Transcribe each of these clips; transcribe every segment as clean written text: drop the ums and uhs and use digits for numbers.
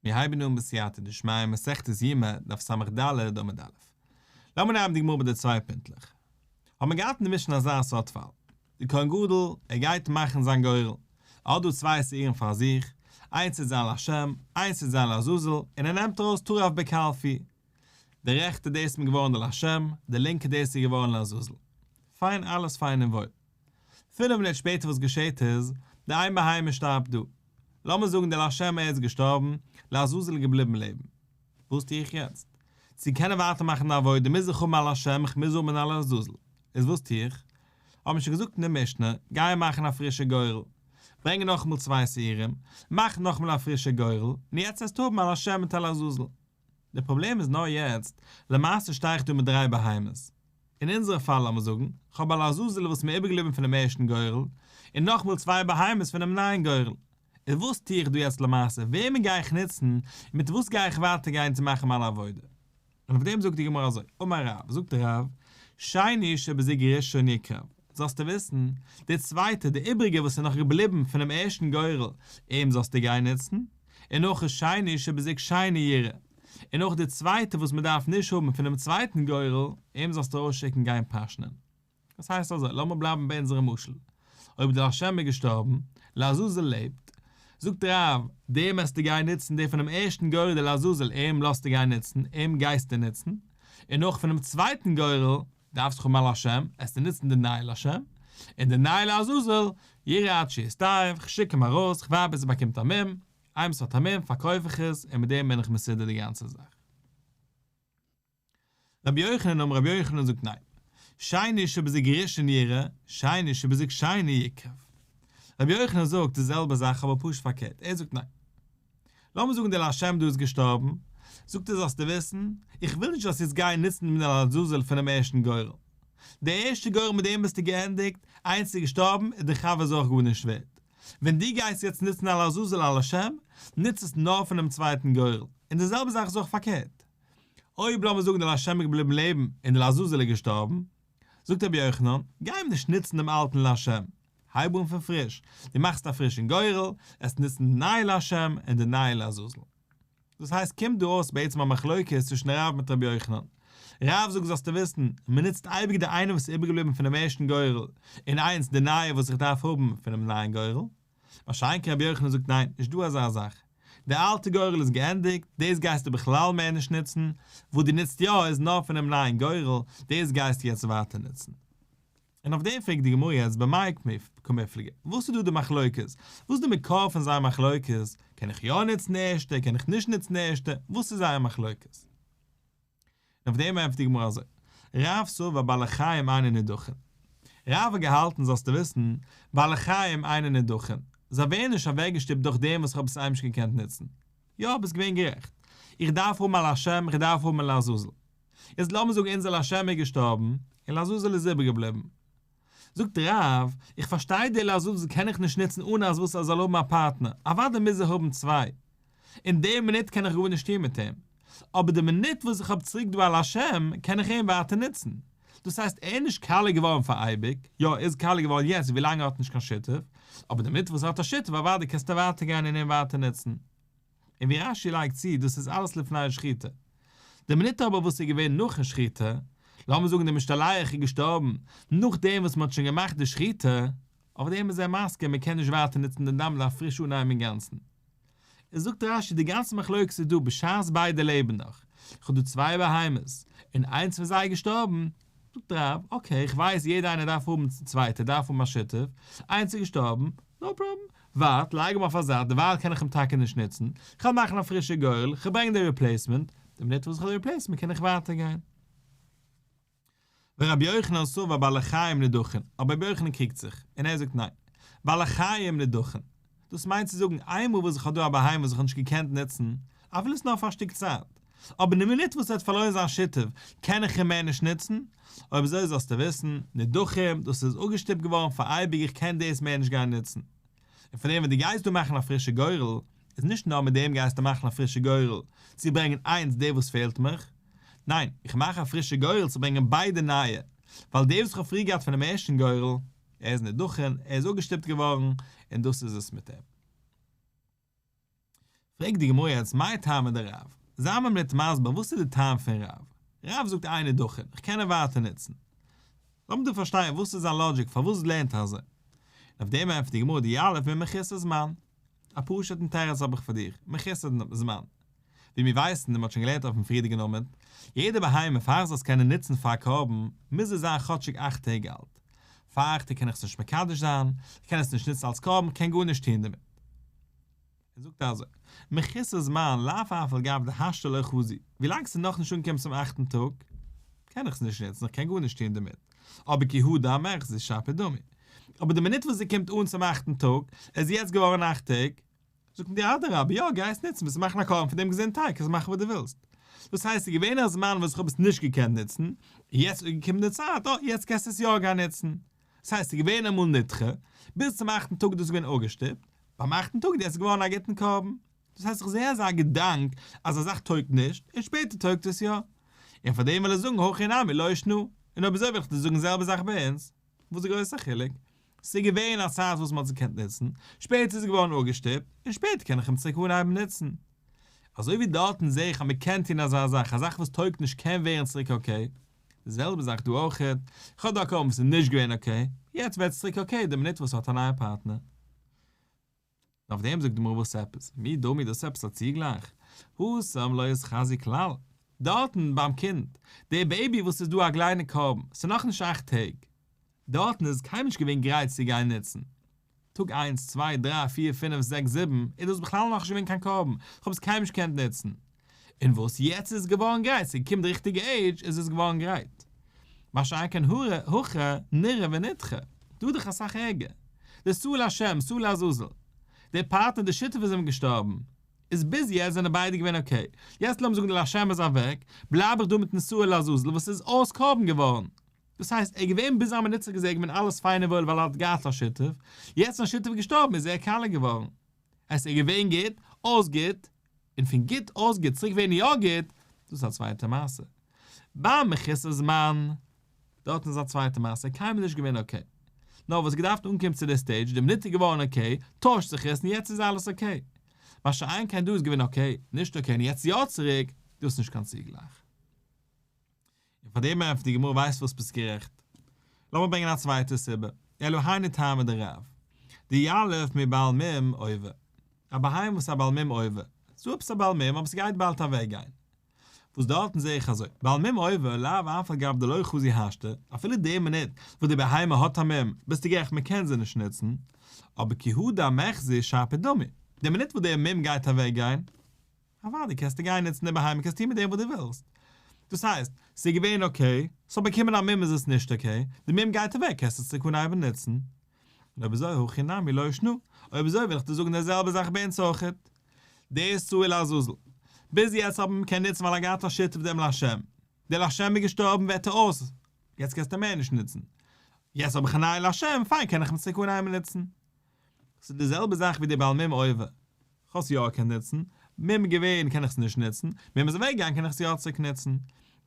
מיר הייבן אן בסייעתא דשמיא מסכת יומא דף ס"ד עמוד א'. לאמיר נעמען די גמרא מיט די צוויי פינטלעך. האט מען געהאט אין די משנה אזא סארט פאל. די כהן גדול, ער גייט מאכן זיין גורל. ער האט דא צוויי שעירים פאר זיך, איינס וועט זיין לשם, איינס וועט זיין לעזאזל, און ער נעמט ארויס טרף בקלפי. די רעכטע דאס איז געווארן די לשם, די לינקע דאס איז געווארן לעזאזל. פיין אלעס פיין און וואויל. פינף מינוט שפעטער וואס געשעט איז, די איין בהמה שטארבט דא. לאמיר זאגן די לשם ער איז געשטארבן, לעזאזל איז געבליבן לעבן. וואס טו איך יעצט? צו קענען ווייטער מאכן די עבודה מוז איך האבן א לשם, איך מוז האבן א לעזאזל. איז וואס טו איך? האט מען שוין געזאגט אין די משנה, גיי מאכן א פרישע גורל. ברענג נאכאמאל צוויי שעירים, מאך נאכאמאל א פרישע גורל, און יעצט וועסטו האבן א לשם מיט א לעזאזל. די פראבלעם איז נאר יעצט, למעשה שטיי איך דא מיט דריי בהמות. אין אונזערע פאל לאמיר זאגן, כ'האב א לעזאזל וואס מיר איבערגעבליבן פונעם ערשטן גורל, און נאכמאל צוויי בהמות פונעם נייען גורל. איז וואס טו איך דא יעצט למעשה, וועמען גיי איך נוצן, און מיט וואס גיי איך ווייטער גיין צו מאכן מיין עבודה? און אויף דעם זאגט די גמרא אזוי, אמר רב, זאגט רב, שני שבזוג ראשון יקרב, זאלסטו וויסן, די צווייטע, די איבריגע וואס איז נאך געבליבן פונעם ערשטן גורל, אים זאלסטו גיין נוצן, און נאך איז שני שבזוג שני ירעה, און אויך די צווייטע וואס מען דארף נישט האבן פונעם צווייטן גורל, אים זאלסטו ארויסשיקן גיין פאשנען. דאס הייסט אזוי, לאמיר בלייבן ביי אונזערע משל. אויב דער לשם איז געשטארבן, לעזאזל לעבט, זאגט רב, דעם וועסטו גיין נוצן, דער פונעם ערשטן גורל דער לעזאזל, אים לאזטו גיין נוצן, אים גייסטו נוצן, און נאך פונעם צווייטן גורל, דארפסט האבן א לשם, וועסטו נוצן די נייע לשם, און די נייע לעזאזל, ירעה עד שיסתאב, כ'שיק אים ארויס, כ'ווארט ביז ער באקומט א מום, איינמאל ס'האט א מום פארקויף איך עס, און מיט דעם בין איך מסודר די גאנצע זאך. רבי יוחנן אמר רבי יוחנן זאגט ניין. שני שבזוג ראשון ירעה, שני שבזוג שני יקרב. רבי יוחנן זאגט די זעלבע זאך אבער פשוט פארקערט, ער זאגט ניין. לאמיר זאגן דער לשם דא איז געשטארבן, זאגט ער זאלסטו וויסן, איך וויל נישט זאלסט יעצט גיין נוצן דעם לעזאזל פונעם ערשטן גורל. דער ערשטער גורל מיט דעם ביסטו געענדיגט, איינס איז געשטארבן איז דער חבר איז אויך גארנישט ווערט. ווען דו גייסט יעצט נוצן א לעזאזל א לשם, נוץ עס נאר פונעם צווייטן גורל. און די זעלבע זאך איז אויך פארקערט. אויב לאמיר זאגן דער לשם איז געבליבן לעבן און דער לעזאזל איז געשטארבן, זאגט רבי יוחנן, גיי אים נישט נוצן דעם אלטן לשם, הייב אן פון פריש, דו מאכסט א פרישן גורל, עסט נוצן די נייע לשם און די נייע לעזאזל. דאס הייסט קומט דא אויס בעצם א מחלוקת צווישן רב מיט רבי יוחנן. רב זאגט זאלסטו וויסן, מען נוצט אייביג די איינע וואס איז איבערגעבליבן פונעם ערשטן גורל, און איינס די נייע וואס איך דארף האבן פונעם נייען גורל. מה שאין כן רבי יוחנן זאגט ניין, נישט דא אזא זאך. די אלטע גורל איז געענדיגט, דאס גייסטו בכלל מער נישט נוצן, וואס דו נוצט יא איז נאר פונעם נייען גורל, דאס גייסטו יעצט ווייטער נוצן. און אויף דעם פרעגט די גמרא יעצט במאי קמיפלגי, וואס איז דא די מחלוקת? וואס איז די מקור פון זייער מחלוקת? קען איך יא נוצן די ערשטע, קען איך נישט נוצן די ערשטע, וואס איז זייער מחלוקת? און אויף דעם ענטפערט די גמרא אזוי, רב סבר בעלי חיים אינן נידחין, רב האט געהאלטן זאלסטו וויסן, בעלי חיים אינן נידחין, זיי ווערן נישט אוועקגעשטופט דורך דעם וואס איך האב עס איינמאל נישט געקענט נוצן, יא ביסט געווען גערעכט, איך דארף האבן א לשם, איך דארף האבן א לעזאזל. איז לאמיר זאגן אונזער לשם איז געשטארבן, און לעזאזל איז איבערגעבליבן. זאגט רב, איך פארשטיי די לעזאזל קען איך נישט נוצן אן אז וואס ער זאל האבן א פארטנער, אוודאי מוז ער האבן צוויי. אין די מינוט קען איך גארנישט טון מיט אים. אבער די מינוט וואס איך האב צוריק דא א לשם, קען איך אים ווייטער נוצן. דאס הייסט ער איז נישט קאליע געווארן פאר אייביג, יא ער איז קאליע געווארן יעצט ווילאנג ער האט נישט קיין שותף, אבער די מינוט וואס ער האט א שותף אוודאי קענסטו ווייטער גיין און אים ווייטער נוצן. און ווי רש"י לייגט צו, דאס איז אלעס לפני שחיטה. די מינוט אבער וואס איז געווען נאכן שחיטה, לאמיר זאגן דער משתלח איז געשטארבן נאכדעם וואס מען האט שוין געמאכט די שחיטה, אויף דעם איז ער מסכים מען קען נישט ווייטער נוצן דעם דם מען דארף פריש אנהייבן אינגאנצן. איז זאגט רש"י די גאנצע מחלוקת איז דא בשעת ביידע לעבן נאך, איך האב דא צוויי בהמות, און איינס פון זיי איז געשטארבן, זאגט רב, okay איך ווייס יעדער איינער דארף האבן צווייטער דארף האבן א שותף, איינס איז געשטארבן, no problem, ווארט, לייג אים אויף א זייט, דערווייל קען איך אים טאקע נישט נוצן, כ'וועל מאכן א פרישע גורל, כ'ברענג די replacement, די מינוט וואס איך האב די replacement קען איך ווייטער גיין. ורבי יוחנן סבר בעלי חיים נידחין, אבער רבי יוחנן קריגט זיך, און ער זאגט ניין, בעלי חיים נידחין, דאס מיינט צו זאגן איינמאל וואס איך האב דא א בהמה וואס איך האב נישט געקענט נוצן, אפילו עס נאר פאר א שטיק צייט, אבער די מינוט וואס ער האט פארלוירן זיין שותף קען איך אים מער נישט נוצן, אויב אזוי זאלסטו וויסן, נידחים, דאס איז אפגעשטופט געווארן פאר אייביג איך קען דאס מער נישט גיין נוצן. און פון דעם ווען דו גייסט דא מאכן א פרישע גורל, איז נישט נאר מיט דעם גייסטו מאכן א פרישע גורל צו ברענגען איינס דער וואס פעלט מיך, ניין, איך מאך א פרישע גורל צו ברענגען ביידע נייע, ווייל דער וואס איך האב פריער געהאט פונעם ערשטן גורל, ער איז נידחין, ער איז אפגעשטופט געווארן, און דאס איז עס מיט אים. פרעגט די גמרא יעצט מאי טעמא דרב? זיי מיר מיט מסביר וואס איז די טעם פון רב? רב זאגט אינו דחין, איך קען אים ווייטער נוצן. לאמיר דא פארשטיין וואס איז זיין logic פארוואס לערנט ער אזוי. און אויף דעם ענטפערט די גמרא דיליף ממחוסר זמן. א פשוט'ן תירוץ האב איך פאר דיר, מחוסר זמן. ווי מיר ווייסן און מ'האט שוין געלערנט אויפן פריערדיגן עמוד, יעדע בהמה פאר איך זאל עס קענען נוצן פאר א קרבן, מוז עס זיין כאטשיג אכט טעג אלט. פאר אכט טעג קען איך עס נישט מקדש זיין, איך קען עס נישט נוצן אלס קרבן, קען גארנישט טון דערמיט. ער זאגט אזוי, מחוסר זמן לאו אף על גב דהשתא לא חזי, ווילאנג ס'איז נאכנישט אנגעקומען צום אכטן טאג, קען איך עס נישט נוצן, איך קען גארנישט טון דערמיט. אבער כי הא דמיחזי שפיר דמי. אבער די מינוט וואס ס'קומט אן צום אכטן טאג, עס איז יעצט געווארן אכט טעג, זאגט מיר אדרבה, יא, גיי עס נוצן, וועסט מאכן א קרבן פון דעם געזונט טייג, קענסט מאכן וואס דו ווילסט. דאס הייסט, ס'איז געווען א זמן וואס איך האב עס נישט געקענט נוצן, און יעצט איז געקומען די צייט, אה, יעצט קענסטו עס יא גיין נוצן. דאס הייסט, ס'איז געווען אמאל נדחה, ביז צום אכטן טאג איז דאס געווען אפגעשטופט, ביים אכטן טאג איז עס געווארן א גוטן קרבן. דאס הייסט, איך זע אזא געדאנק אז א זאך טויגט נישט, און שפעטער טויגט עס יא. און פאר דעם וויל איך זאגן הכא נמי לא שנא. און אויב אזוי וועל איך דיר זאגן די זעלבע זאך ביי אונז. וואס איז די גרויסע חילוק? ס'איז געווען א צייט וואס מ'האט עס געקענט נוצן, שפעטער איז עס געווארן אפגעשטופט, און שפעטער קען איך אים צוריק אנהייבן נוצן. אזוי ווי דארטן זע איך אז מ'קען טון אזא זאך, א זאך וואס טויגט נישט קען ווערן צוריק okay. די זעלבע זאך דא אויכעט, איך האב דא א קרבן וואס איז נישט געווען okay, יעצט ווערט עס צוריק okay די מינוט וואס ס'האט א נייע פארטנער. און אויף דעם זאגט די גמרא וואס עפעס? מי דמי דאס עפעס א צוגלייך? התם לא איתחזי כלל. דארטן ביים קינד, די baby וואס איז דא א קליינע קרבן, ס'איז נאכנישט אכט טעג, דארטן איז קיינמאל נישט געווען גרייט צו גיין נוצן. טאג איינס, צוויי, דריי, פיר, פינף, זעקס, זיבן, איז דאס בכלל נאכנישט געווען קיין קרבן, כ'האב עס קיינמאל נישט געקענט נוצן. און וואס יעצט איז עס געווארן גרייט, ס'איז געקומען די ריכטיגע עידזש איז עס געווארן גרייט. מה שאין כן הכא נראה ונדחה, דא איז דאך אסאך ערגער. די שעיר לשם, שעיר לעזאזל. דער פארטנער די שותף איז אים געשטארבן. איז ביז יעצט זענען ביידע געווען okay. יעצט לאמיר זאגן די לשם איז אוועק, בלייב איך דא מיטן שעיר לעזאזל וואס איז אויס קרבן געווארן. דאס הייסט ער איז געווען ביז א מינוט זיך געזעגנט געווען אלעס פיין און וואויל ווייל ער האט געהאט א שותף, יעצט זיין שותף איז געשטארבן איז ער קאלע געווארן. עס איז געווען גוט, אויס גוט, און פון גוט אויס גוט צוריק ווערן יא גוט, דאס איז א צווייטע מעשה. ביי מחוסר זמן, דארטן איז א צווייטע מעשה, קיינמאל נישט געווען okay. נאר וואס געדארפט אנקומען צו די stage, די מינוט איז געווארן okay, טוישט זיך עס און יעצט איז אלעס okay. מה שאין כן דא איז געווען okay, נישט okay און יעצט יא צוריק, דאס איז נישט קיין צוגלייך. און פאר דעם ענטפערט די גמרא ווייסט וואס ביסט גערעכט. לאמיר ברענגען א צווייטע סיבה, אלא היינו טעמא דרב, דיליף מבעל מום עובר, א בהמה וואס איז א בעל מום עובר, ס'דא עפעס א בעל מום אבער ס'גייט באלד אוועק גיין. וואס דארטן זעה איך אזוי, בעל מום עובר לאו אף על גב דלא חזי השתא, אפילו די מינוט וואס די בהמה האט א מום, ביסטו גערעכט מ'קען זי נישט נוצן, אבער כי הא דמיחזי שפיר דמי, די מינוט וואס דער מום גייט אוועק גיין, אוודאי קענסטו גיין נוצן די בהמה, קענסט טון מיט דעם וואס דו ווילסט. דאס הייסט, ס'איז געווען okay, ס'האט באקומען א מום איז עס נישט okay, די מום גייט אוועק קענסט עס צוריק אנהייבן נוצן. און אויב אזוי הכא נמי לא שנא, אויב אזוי וועל איך דיר זאגן די זעלבע זאך ביי אונז אויכעט. דער איז שעיר לעזאזל. ביז יעצט האט מען געקענט נוצן ווייל ער האט געהאט א שותף דעם לשם. דער לשם איז געשטארבן ווערט ער אויס. יעצט קענסטו אים מער נישט נוצן. יעצט האב איך א נייע לשם, פיין קען איך אים צוריק אנהייבן נוצן. ס'איז די זעלבע זאך ווי די בעל מום עובר. כ'האב עס יא געקענט נוצן, מום געווען קען איך עס נישט נוצן, מום איז אוועק געגאנגען קען איך עס יא צוריק נוצן.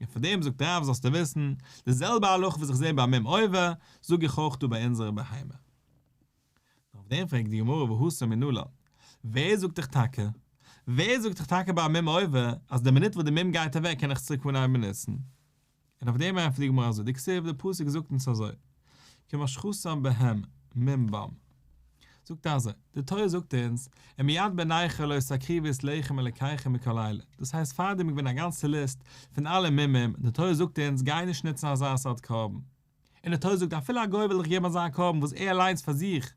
און פאר דעם זאגט רב זאלסטו וויסן, די זעלבע הלכה וואס איך זעה ביי מום עובר, זאג איך אויך דא ביי אונזערע בהמה. אויף דעם פרעגט די גמרא והתם מנלן, ווער זאגט דיך טאקע, ווער זאגט דיך טאקע ביי א מום עובר, אז די מינוט וואס די מום גייט אוועק קען איך עס צוריק אנהייבן נוצן? און אויף דעם ענטפערט די גמרא אזוי, דכתיב, די פסוק זאגט אונז אזוי, כי משחתם בהם מום בם. זאגט ער אזוי, די תורה זאגט אונז, ומיד בן נכר לא תקריבו את לחם אלקיכם מכל אלה, דאס הייסט פארדעם איז געווען א גאנצע ליסט פון אלע מומים, די תורה זאגט אונז גיי נישט נוצן אזא סארט קרבן, און די תורה זאגט אפילו א גוי וויל דיך געבן אזא קרבן וואס ער אליינס פאר זיך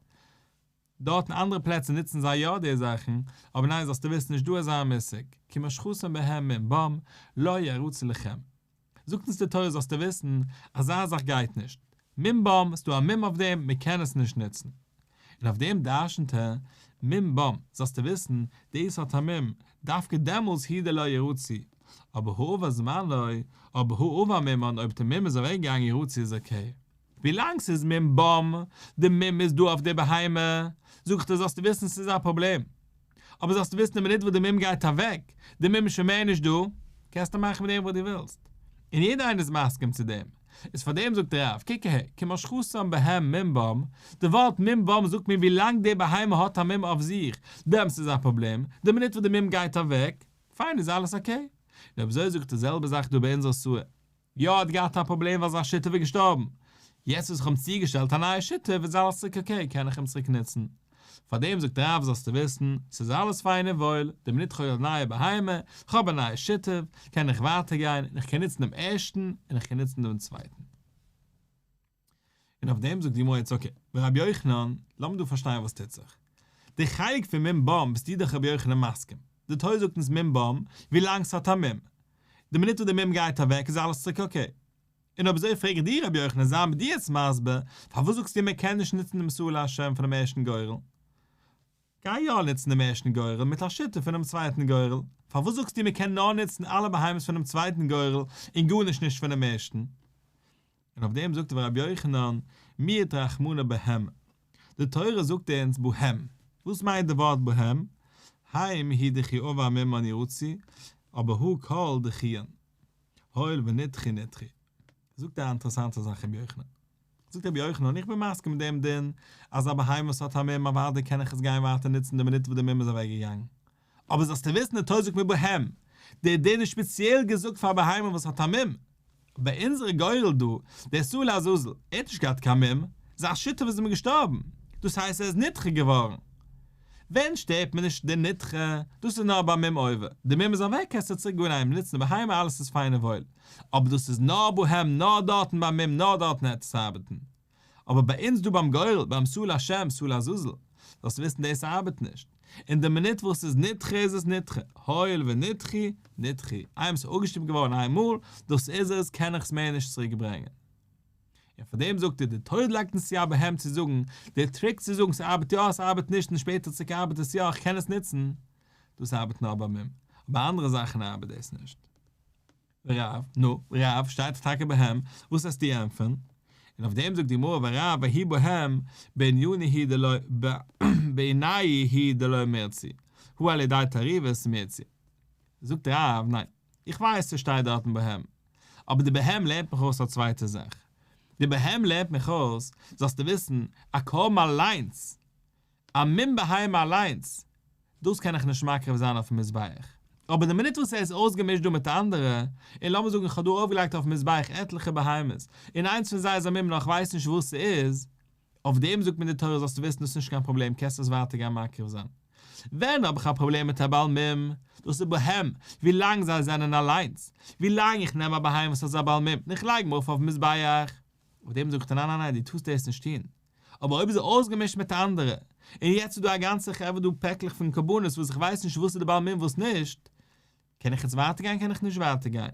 דארט אין אנדערע פלעצער נוצן זיי יא די זאכן, אבער ניין זאלסטו וויסן נישט דא אזא מושג, כי משחתם בהם מום בם, לא ירצו לכם. זאגט אונז די תורה זאלסטו וויסן, אזא זאך גייט נישט. מום בם, ס'דא א מום אויף דעם, מען קען עס נישט נוצן. און אויף דעם דרשנ'ט ער, מום בם, זאלסטו וויסן, דאס האט א מום, דווקא דעמאלס הוא דלא ירצו. אבער הא עבר זמנו, אבער הא עבר מומן, אויב די מום איז אוועקגעגאנגען ירצו איז okay. ווילאנג ס'איז מום בם, די מום איז דא אויף די בהמה, זאג איך דיר זאלסטו וויסן ס'איז א פראבלעם. אבער זאלסטו וויסן די מינוט וואס די מום גייט אוועק, די מום איז שוין מער נישט דא, קענסטו מאכן מיט דעם וואס דו ווילסט. און יעדער איינער איז מסכים צו דעם. איז פאר דעם זאגט רב, קוק אהער, כמשכתן בהם מום בם, די ווארט מום בם זאגט מיר ווי לאנג די בהמה האט א מום אויף זיך, דעמאלטס איז א פראבלעם, די מינוט וואס די מום גייט אוועק, פיין איז אלעס אקעי. און אויב אזוי זאגט די זעלבע זאך דא ביי אונזער שעיר. יא ער האט געהאט א פראבלעם ווייל זיין שותף איז געשטארבן, יעצט וואס איך האב אים צוגעשטעלט א נייע שותף איז אלעס צוריק אקעי קען איך אים צוריק נוצן. פארדעם זאגט רב זאלסטו וויסן, ס'איז אלעס פיין און וואויל, די מינוט כ'האב א נייע בהמה, כ'האב א נייע שותף, קען איך ווייטער גיין, און איך קען נוצן דעם ערשטן, און איך קען נוצן דעם צווייטן. און אויף דעם זאגט די גמרא יעצט אקעי, ורבי יוחנן, לאמיר דא פארשטיין וואס טוט זיך. די חלק פון מום בם ביסטו דאך רבי יוחנן מסכים. די תורה זאגט אונז מום בם, ווילאנג ס'האט א מום. די מינוט וואס די מום גייט אוועק איז אלעס צוריק אקעי. און אויב אזוי פרעג איך דיר רבי יוחנן זיי מיר דו יעצט מסביר, פארוואס זאגסטו מען קען נישט נוצן דעם שעיר להשם פונעם ערשטן גורל? גיי יא נוצן דעם ערשטן גורל מיט א שותף פונעם צווייטן גורל, פארוואס זאגסטו מען קען נאר נוצן אלע בהמות פונעם צווייטן גורל און גארנישט נישט פונעם ערשטן? און אויף דעם זאגט רבי יוחנן, מיעט רחמנא בהם, די תורה זאגט אונז בהם, וואס מיינט די ווארט בהם? הם הוא דכי עבר מומן ירצו, אבער הא כל דחויין, הואיל ונדחו נדחו. זאגט ער א אינטערעסאנטע זאך רבי יוחנן. זאגט רבי יוחנן, איך בין מסכים מיט דעם דין אז א בהמה וואס האט א מום אוודאי קען איך עס גיין ווייטער נוצן די מינוט וואס די מום איז אוועק געגאנגען. אבער זאלסטו וויסן די תורה זאגט מיר בהם, דער דין איז שפעציעל געזאגט פאר א בהמה וואס האט א מום. ביי אונזערע גורל דא, דער שעיר לעזאזל, ער האט נישט געהאט קיין מום, זיין שותף איז אים געשטארבן, דאס הייסט ער איז נדחה געווארן. ווען שטערט מען נישט די נדחה, דאס איז נאר ביי מום עובר, די מום איז אוועק קענסטו צוריק גיין אהיים נוצן די בהמה אלעס איז פיין און וואויל, אבער דאס איז נאר בהם נאר דארטן ביים מום נאר דארטן העט עס ארבעטן. אבער ביי אונז דא ביים גורל, ביים שעיר להשם, שעיר לעזאזל, זאלסטו וויסן דאס ארבעט נישט. אין די מינוט וואס ס'איז נדחה איז עס נדחה, הואיל ונדחו, נדחו, איינמאל ס'איז אפגעשטופט געווארן איין מאל, דאס איז עס, קען איך עס מער נישט צוריק ברענגען. און פאר דעם זאגט ער, די תורה לייגט אונז צו א בהם צו זאגן, די טריק צו זאגן ס'ארבעט יא ס'ארבעט נישט און שפעטער צוריק ארבעט עס יא איך קען עס נוצן, דאס ארבעט נאר ביי מום, ביי אנדערע זאכן ארבעט דאס נישט. ורב, נו, רב, שטייט טאקע בהם, וואס וועסטו ענטפערן? און אויף דעם זאגט די גמרא ורב ההוא בהם בעניינהו הוא דלא בעינייהו הוא דלא מירצו, הא על ידי תערובות מירצו. זאגט רב, ניין, איך ווייס ס'שטייט דארטן בהם, אבער די בהם לערנט מיך אויס א צווייטע זאך. די בהם לערנט מיך אויס, זאלסטו וויסן, א קרבן אליינס, א מום בהמה אליינס, דאס קען איך נישט מקריב זיין אויפן מזבח. אבער די מינוט וואס ער איז אויסגעמישט דא מיט אנדערע, און לאמיר זאגן איך האב דא ארויפגעלייגט אויפן מזבח עטליכע בהמות, און איינס פון זיי איז א מום נאר איך ווייס נישט וואס ס'איז, אויף דעם זאגט מיר די תורה זאלסטו וויסן דאס איז נישט קיין פראבלעם קענסט עס ווייטער גיין מקריב זיין. ווען האב איך א פראבלעם מיט א בעל מום? דאס איז בהם, ווי לאנג זיי זענען אליינס. ווי לאנג איך נעם א בהמה וואס איז א בעל מום און איך לייג אים ארויף אויפן מזבח. אויף דעם זאגט ער ניין ניין ניין דו טארסט דאס נישט טון. אבער אויב איז ער אויסגעמישט מיט אנדערע, און יעצט איז דא א גאנצע חברה דא פעקלעך פון קרבנות וואס איך ווייס נישט וואס איז די בעל מום וואס נישט, קען איך יעצט ווייטער גיין קען איך נישט ווייטער גיין?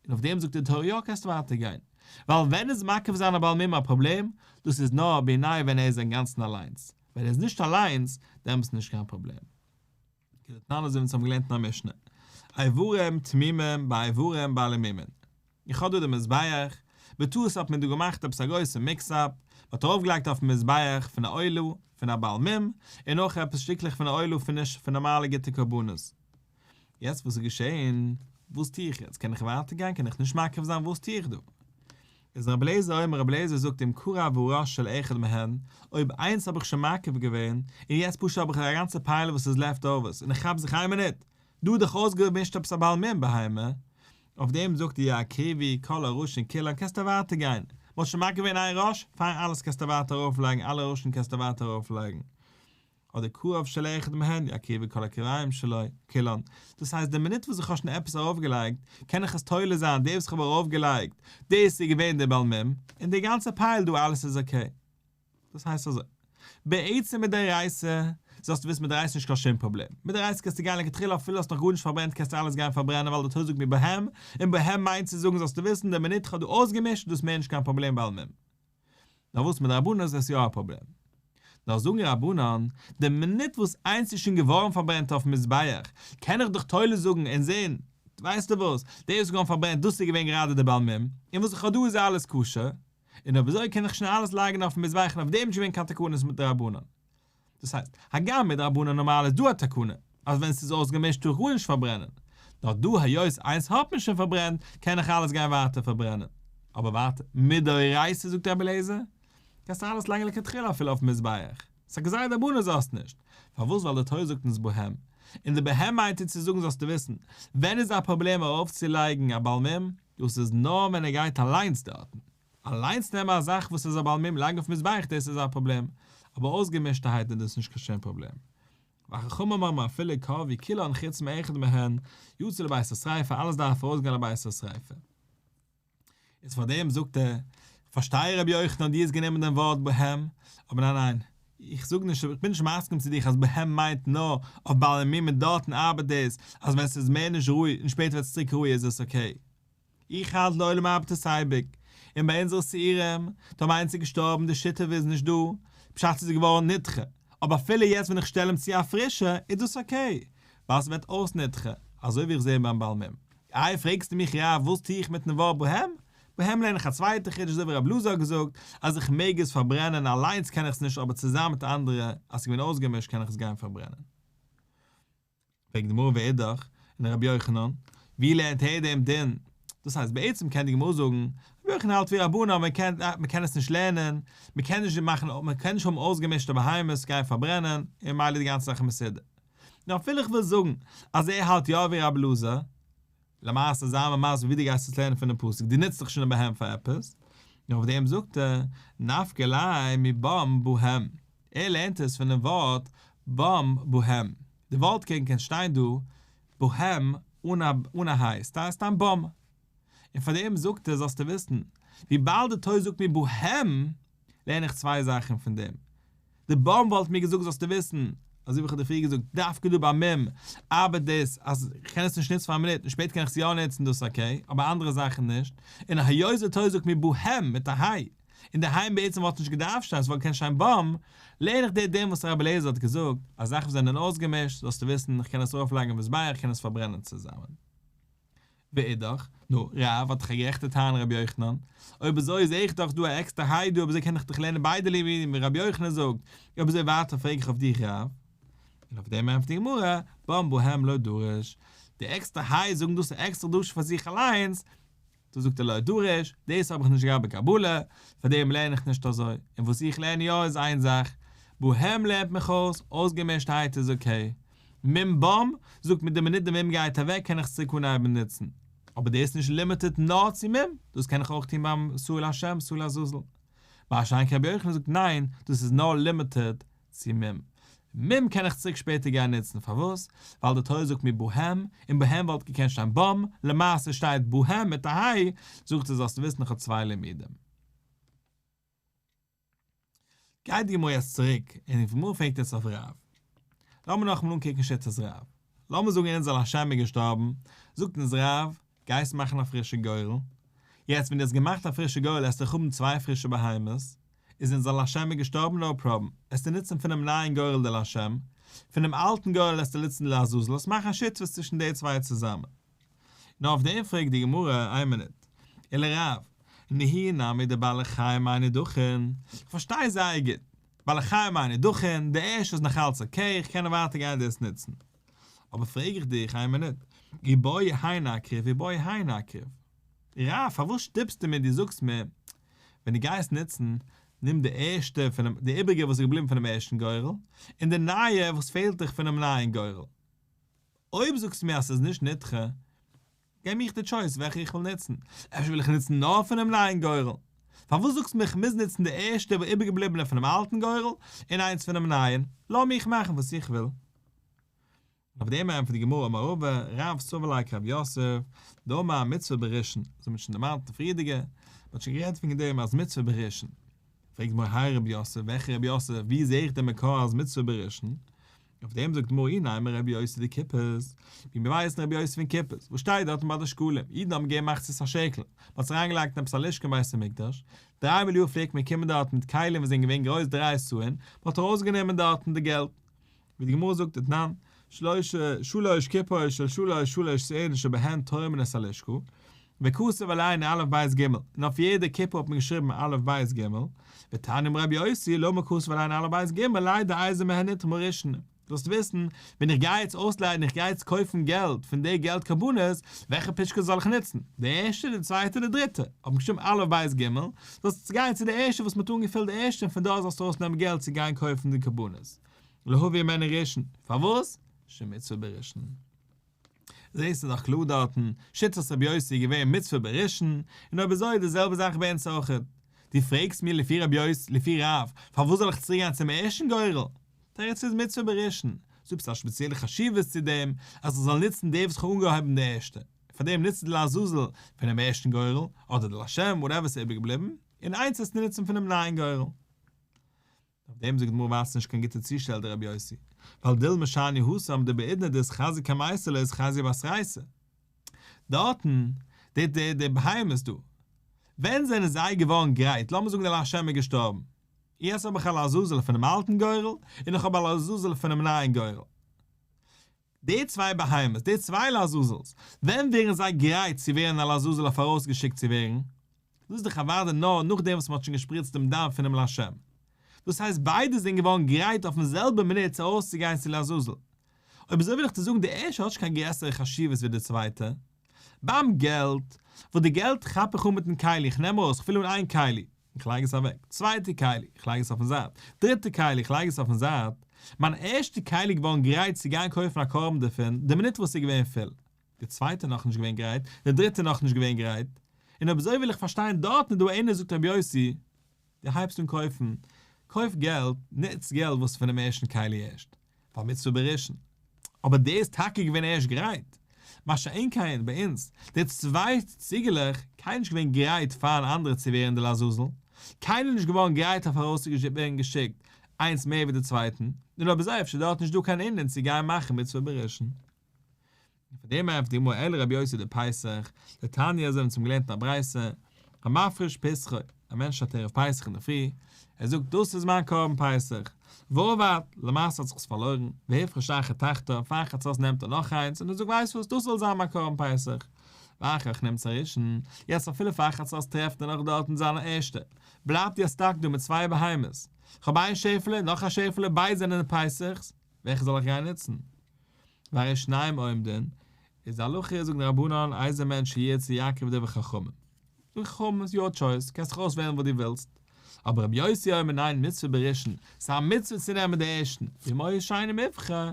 און אויף דעם זאגט די תורה יא קענסט ווייטער גיין, ווייל ווען איז מקריב זיין א בעל מום א פראבלעם? דאס איז נאר בעינייהו ווען ער איז אינגאנצן אליינס, ווען ער איז נישט אליינס דעמאלטס איז נישט קיין פראבלעם. כדתנן אזוי ווי אונז האבן געלערנט אין א משנה, איברים תמימים באיברים בעלי מומין. איך האב דא די מזבח, בטעות האט מען דא געמאכט עפעס א גרויסע mix up, מען האט ארויפגעלייגט אויפן מזבח פון א עולה, פון א בעל מום, און אויך עפעס שטיקלעך פון א עולה פון נישט פון נארמאלע גוטע קרבנות. יעצט וואס איז געשען? וואס טו איך יעצט? קען איך ווייטער גיין? קען איך נישט מקריב זיין? וואס טו איך דא? איז רבי אליעזר אומר רבי אליעזר זאגט אם קרב הראש של אחד מהן, אויב איינס האב איך שוין מקריב געווען, און יעצט פשוט האב איך א גאנצע pile וואס איז left overs, און איך כאפ זיך איין מינוט, דא איז דאך אויסגעמישט עפעס א בעל מום בהמה, אויף דעם זאגט ער יקריבו כל הראשין כולן קענסטו ווייטער גיין, מ'האט שוין מקריב געווען איין ראש, פיין אלעס קענסטו ווייטער ארויפלייגן, אלע ראשן קענסטו ווייטער ארויפלייגן. אדער כרעיו של אחד מהן יקריבו כל הכרעים שלו כולן, דאס הייסט די מינוט וואס איך האב שוין עפעס ארויפגעלייגט, קען איך עס תולה זיין, די וואס איך האב ארויפגעלייגט, דאס איז געווען די בעל מום, און די גאנצע pile דא אלעס איז okay. דאס הייסט אזוי, בעצם מדאורייתא, זאלסטו וויסן מדאורייתא איז נישט קיין שום פראבלעם, מדאורייתא קענסטו גיין לכתחילה אפילו האסט נאך גארנישט פארברענט קענסטו אלעס גיין פארברענען ווייל די תורה זאגט מיר בהם, און בהם מיינט צו זאגן זאלסטו וויסן די מינוט איך האב דא אויסגעמישט איז דאס מער נישט קיין פראבלעם בעל מום. נאר וואס מדרבנן איז עס יא א פראבלעם. נאר זאגן רבנן, די מינוט וואס איינס איז שוין געווארן פארברענט אויפן מזבח, קען איך דאך תולה זאגן און זען, ווייסטו וואס, דער וואס איז געווארן פארברענט דאס איז געווען גראדע דער בעל מום, און וואס איך האב דא איז אלעס כשר, און אויב אזוי קען איך שוין אלעס לייגן אויפן מזבח און אויף דעם איז נישט געווען קיין תקנות מדרבנן. דאס הייסט, הגם מדרבנן נארמאל איז דא א תקנה אז ווען ס'איז אויסגעמישט טאר איך גארנישט פארברענען, נאר דא היות איינס האט מען שוין פארברענט קען איך אלעס גיין ווייטער פארברענען. אבער ווייטער, מדאורייתא זאגט רבי אליעזר, קענסטו אלעס לייגן לכתחילה אפילו אויפן מזבח, ס'איז א גזירה דרבנן זאלסט נישט, פארוואס ווייל די תורה זאגט אונז בהם, און די בהם מיינט אונז צו זאגן זאלסטו וויסן, ווען איז א פראבלעם ארויפצולייגן א בעל מום, דאס איז נאר ווען ער גייט אליינס דארטן, אליינס נעמען א זאך וואס איז א בעל מום לייגן אויפן מזבח דאס איז א פראבלעם, אבער אויסגעמישטערהייט איז דאס נישט קיין שום פראבלעם. וחכמים אומרים אפילו קרבו כולן חוץ מאחד מהן, יצא לבית השריפה אלעס דארף ארויסגיין לבית השריפה. איז פאר דעם זאגט ער, איך פארשטיי רבי יוחנן דו האסט גענומען דעם ווארט בהם, אבער ניין ניין, איך זאג נישט, איך בין נישט מסכים צו דיך אז בהם מיינט נאר אויף בעלי מום און דארטן ארבעט דאס אז ווען ס'איז מער נישט ראוי און שפעטער ווערט עס צוריק ראוי איז עס okay. איך האלט לעולם ארבעט עס אייביג, און ביי אונזערע שעירים, טאמער איינס איז געשטארבן די שותף איז נישט דא, פשט ס'איז געווארן נדחה, אבער אפילו יעצט ווען איך שטעל אים צו א פרישע איז דאס okay, ווייל ס'ווערט אויס נדחה, אזוי ווי איך זעה ביים בעל מום. איי פרעגסטו מיך רב וואס טו איך מיטן ווארט בהם? בהם לערן איך א צווייטע חידוש אזוי ווי רב אלעזר האט געזאגט אז איך מעג עס פארברענען אליינס קען איך עס נישט אבער צוזאמען מיט אנדערע אז ס'איז געווען אויסגעמישט קען איך עס גיין פארברענען. פרעגט די גמרא ואידך, און רבי יוחנן, ווי לערנט ער דעם דין? דאס הייסט בעצם קען די גמרא זאגן, רבי יוחנן האלט ווי רבנן מען קען מען קען עס נישט לערנען, מען קען נישט מאכן מען קען נישט האבן אויסגעמישטע בהמות גיין פארברענען, און ממילא די גאנצע זאך איז מסודר. נאר אפילו איך וויל זאגן אז ער האלט יא ווי רבי אלעזר, למעשה זיי מיר מסביר ווי דו גייסט עס לערנען פונעם פסוק, דו נוצט דאך שוין די בהם פאר עפעס, נאר אויף דעם זאגט ער, נפקא ליה מבם בהם, ער לערנט עס פונעם ווארט בם בהם, די ווארט קען קען שטיין דא בהם אן א אן א היי, סתם סתם בם, און פאר דעם זאגט ער זאלסטו וויסן, וויבאלד די תורה זאגט מיר בהם, לערן איך צוויי זאכן פון דעם. די בם וואלט מיר געזאגט זאלסטו וויסן, אזוי ווי איך האב דיר פריער געזאגט, דווקא דא ביי מום ארבעט דאס אז איך קען עס נישט נוצן פאר א מינוט און שפעטער קען איך עס יא נוצן דאס איז okay, אבער אנדערע זאכן נישט, און היות די תורה זאגט מיר בהם מיט א היי, און די היי בעצם וואלט נישט געדארפט שטיין, עס וואלט געקענט שטיין בם, לערן איך דיר דעם וואס רבי אליעזר האט געזאגט, אז זאכן וואס זענען אויסגעמישט, זאלסטו וויסן, איך קען עס ארויפלייגן אויף מזבח, איך קען עס פארברענען צוזאמען. ואידך, נו, רב האט דאך א גערעכטע טענה רבי יוחנן, אויב אזוי זעה איך דאך דא א עקסטער היי דא אויב אזוי קען איך דאך לערנען ביידע לימודים ווי רבי יוחנן זאגט, אויב אזוי ווייטער פרעג איך אויף דיך רב. און אויף דעם ענטפערט די גמרא, בם בהם לא דריש, די עקסטער היי זאגן דאס איז עקסטער דרשה פאר זיך אליינס, דא זאגט ער לא דריש, דאס האב איך נישט געהאט בקבלה, פאר דעם לערן איך נישט אזוי, און וואס איך לערן יא איז איין זאך, בהם לערנט מיך אויס, אויסגעמישטהייט איז okay, מום בם, זאגט מיר די מינוט די מום גייט אוועק קען איך עס צוריק אנהייבן נוצן, אבער דאס איז נישט limited נאר צו מום, דאס קען איך אויך טון ביים שעיר לשם שעיר לעזאזל. מה שאין כן רבי יוחנן זאגט ניין, דאס איז נאר limited צו מום. מום קען איך צוריק שפעטער גיין נוצן, פארוואס? ווייל די תורה זאגט מיר בהם, און בהם וואלט געקענט שטיין בם, למעשה שטייט בהם מיט א היי, זאגט ער זאלסטו וויסן איך האב צוויי לימודים. גייט די גמרא יעצט צוריק און די גמרא פרעגט יעצט אויף רב. לאמיר נאכאמאל אנקוקן שיטת רב. לאמיר זאגן אונזער לשם איז געשטארבן, זאגט אונז רב, גייסט מאכן א פרישע גורל, יעצט ווען דו האסט געמאכט א פרישע גורל עסטו דאך האבן צוויי פרישע בהמות, איז אונזער לשם איז געשטארבן no problem, עסטו נוצן פונעם נייען גורל די לשם, פונעם אלטן גורל עסטו נוצן די לעזאזל, עסט מאכן א שותפות צווישן די צוויי צוזאמען. נאר אויף דעם פרעגט די גמרא, איין מינוט, ולרב, נהי נמי דבעלי חיים אין נידחין, איך פארשטיי זייער גוט, בעלי חיים אין נידחין, די ערשטע איז נאך אלץ okay, איך קען ווייטער גיין דאס נוצן. אבער פרעג איך דיך, איין מינוט, אי בעי האי נקריב אי בעי האי נקריב. רב, פארוואס שטופסטו מיר, דו זאגסט מיר, ווען דו גייסט נוצן, נעם די ערשטע פונעם, די איבריגע וואס איז געבליבן פונעם ערשטן גורל, און די נייע וואס פעלט דיך פונעם נייען גורל. אויב זאגסטו מיר אז ס'איז נישט נדחה, געב מיך די choice וועלכע איך וויל נוצן. אפשר וויל איך נוצן נאר פונעם נייען גורל. פארוואס זאגסטו מיר איך מוז נוצן די ערשטע איבערגעבליבענע פונעם אלטן גורל, און איינס פונעם נייען? לאז מיך מאכן וואס איך וויל. אויף דעם ענטפערט די גמרא אמר רבא, רב סבר לה כרב יוסף, דאמר מצוה בראשון, אזוי מ'האט שוין דערמאנט אין פריערדיגע, מ'האט שוין גערעדט וועגן דעם אז מצוה בראשון. פרעגט די גמרא הי רב יוסף, וועלכע רב יוסף, ווי זעה איך דעם מקור אז מצוה בראשון? אויף דעם זאגט די גמרא אי נימא רבי יוסי דקופות, ווי מיר ווייסן רבי יוסי פון קופות, וואס שטייט דארטן ביי די שקלים, אידן האבן געגעבן מחצית השקל, מ'האט עס אריינגעלייגט אין עפעס א לשכה אין בית המקדש, דריי מאל יאר פלעגט מען קומען דארטן מיט כלים וואס זענען געווען גרויס דריי סאין, מ'האט ארויסגענומען דארטן די געלט, ווי די גמרא זאגט דתנן, שלוש שלוש קופות של שלוש שלוש סאין שבהן תורמין את הלשכה, וכתוב עליהן א' בית ג', און אויף יעדע קופה האט מען געשריבן א' בית ג', ותניא אמר רבי יוסי למה כתוב עליהן א' בית ג' לידע איזה מהן נתרמה ראשונה. זאלסט וויסן, ווען איך גיי יעצט אויסליידן, איך גיי יעצט קויפן געלט פון די געלט קרבנות, וועלכע פושקע זאל איך נוצן? די ערשטע, די צווייטע, די דריטע? האט מען געשריבן א' ב' ג', זאלסט גיין צו די ערשטע וואס מען האט אנגעפילט די ערשטע און פון דארט זאלסטו ארויסנעמען געלט צו גיין קויפן די קרבנות. להביא ממנו ראשון. פארוואס? שמצוה בראשון. זעהסטו דאך קלאר דארטן, שיטת רבי יוסי איז געווען מצוה בראשון, און אויב אזוי איז די זעלבע זאך ביי אונז אויכעט. דו פרעגסט מיר לפי רבי יוסי, לפי רב, פארוואס זאל איך צוריק גיין צום ערשטן גורל? תירוץ איז מצוה בראשון, ס'דא עפעס א שפעציעלע חשיבות צו דעם אז איך זאל נוצן די וואס איך האב אנגעהויבן די ערשטע, פאר דעם נוץ די לעזאזל פונעם ערשטן גורל, אדער די לשם, וואטעווער ס'איז איבערגעבליבן, און איינס וועסטו נוצן פונעם נייען גורל. אויף דעם זאגט די גמרא ווייל ס'נישט קיין גוטע צושטעל דער רבי יוסי, ווייל דילמא שאני התם דבעידנא דאתחזי קמייתא לא אתחזי בתרייתא. דארטן, די די די בהמות דא, ווען זענען זיי געווארן גרייט, לאמיר זאגן דער לשם איז געשטארבן, יעצט האב איך א לעזאזל פונעם אלטן גורל, און איך האב א לעזאזל פונעם נייען גורל. די צוויי בהמות, די צוויי לעזאזלס, ווען ווערן זיי גרייט צו ווערן א לעזאזל אויף ארויסגעשיקט צו ווערן? דאס איז דאך אוודאי נאר נאכדעם וואס מען האט שוין געשפריצט דעם דם פונעם לשם. דאס הייסט ביידע זענען געווארן גרייט אויפן זעלבע מינוט צו ארויסצוגיין צו לעזאזל. אויב אזוי וויל איך דיר זאגן די ערשטע האט נישט קיין גרעסערע חשיבות ווי די צווייטע. ביים געלט, וואס די געלט כאפ איך אן מיטן כלי, איך נעם ארויס, איך פיל אן איין כלי, איך לייג עס אוועק, צווייטע כלי, איך לייג עס אויפן זייט, דריטע כלי, איך לייג עס אויפן זייט, מיין ערשטע כלי געווארן גרייט צו גיין קויפן א קרבן דערפון, די מינוט וואס ס'איז געווען פול, די צווייטע נאכנישט געווען גרייט, די דריטע נאכנישט געווען גרייט, און אויב אזוי וויל איך פארשטיין דארטן איז דא איינער זאגט רבי יוסי, דו הייבסט אן קויפן, קויף געלט, נוץ געלט וואס איז פונעם ערשטן כלי ערשט, ווייל מצוה בראשון. אבער דער איז טאקע געווען ערשט גרייט. מה שאין כן ביי אונז, די צוויי ציגעלעך, קיינער נישט געווען גרייט פארן אנדערע צו ווערן די לעזאזל, קיינער נישט געווארן גרייט אויף ארויסצו ווערן געשיקט, איינס מער ווי די צווייטן, און אויב אזוי אפשר דארט נישט דא קיין ענין צו גיין מאכן מצוה בראשון. און פאר דעם ענטפערט די גמרא אלא רבי יוסי דפסח, דתניא אזוי ווי אונז האבן געלערנט אין א ברייתא, המפריש פסחו, א מענטש האט ערב פסח אינדערפרי, ער זאגט דאס איז מיין קרבן פסח, ואבד, למעשה האט זיך עס פארלוירן, והפריש אחר תחתיו, פאר חצות נעמט ער נאך איינס און ער זאגט ווייסט וואס, דאס זאל זיין מיין קרבן פסח, ואחר כך נמצא ראשון, יעצט אפילו פאר חצות טרעפט ער נאך דארטן זיין ערשטע, בלייבט ער stuck דא מיט צוויי בהמות, כ'האב איין שעפעלע, נאך א שעפעלע, ביידע זענען פסח'ס, וועלכע זאל איך גיין נוצן? והרי שניהם עומדין, איז די הלכה זאגן די רבנן איזה מהן שירצה יקריב דברי חכמים. דברי חכמים איז your choice, קענסט דיך אויסוועלן וואס דו ווילסט. אבער רבי יוסי אומר ניין מצוה בראשון, ס'איז א מצוה צו נעמען די ערשטן, ואם היה שני מובחר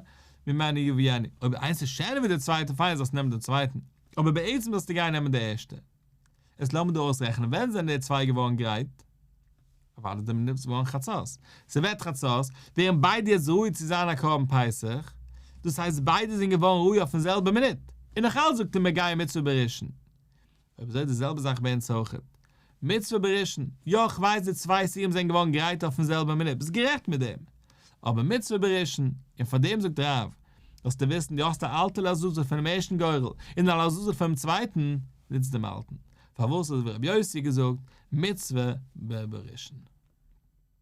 ממנו יביאנו, אויב איינס איז שענער ווי די צווייטע פיין זאלסטו נעמען די צווייטן, אבער בעצם זאלסטו גיין נעמען די ערשטע. איז לאמיר דא אויסרעכענען ווען זענען די צוויי געווארן גרייט? אוודאי די מינוט ס'געווארן חצות. ס'ווערט חצות, ווערן ביידע יעצט ראוי צו זיין א קרבן פסח, דאס הייסט ביידע זענען געווארן ראוי אויפן זעלבע מינוט, און נאך אלץ זאגט ער מיר גייען מצוה בראשון. אויב אזוי איז די זעלבע זאך ביי אונז אויכעט. מצוה בראשון, יא כ'ווייס די צוויי שעירים זענען געווארן גרייט אויפן זעלבע מינוט, ביסט גערעכט מיט דעם. אבער מצוה בראשון, און פאר דעם זאגט רב, זאלסטו וויסן דו האסט א אלטע לעזאזל פונעם ערשטן גורל, און א לעזאזל פונעם צווייטן, נוץ דעם אלטן. פארוואס אזוי ווי רבי יוסי געזאגט, מצוה בראשון.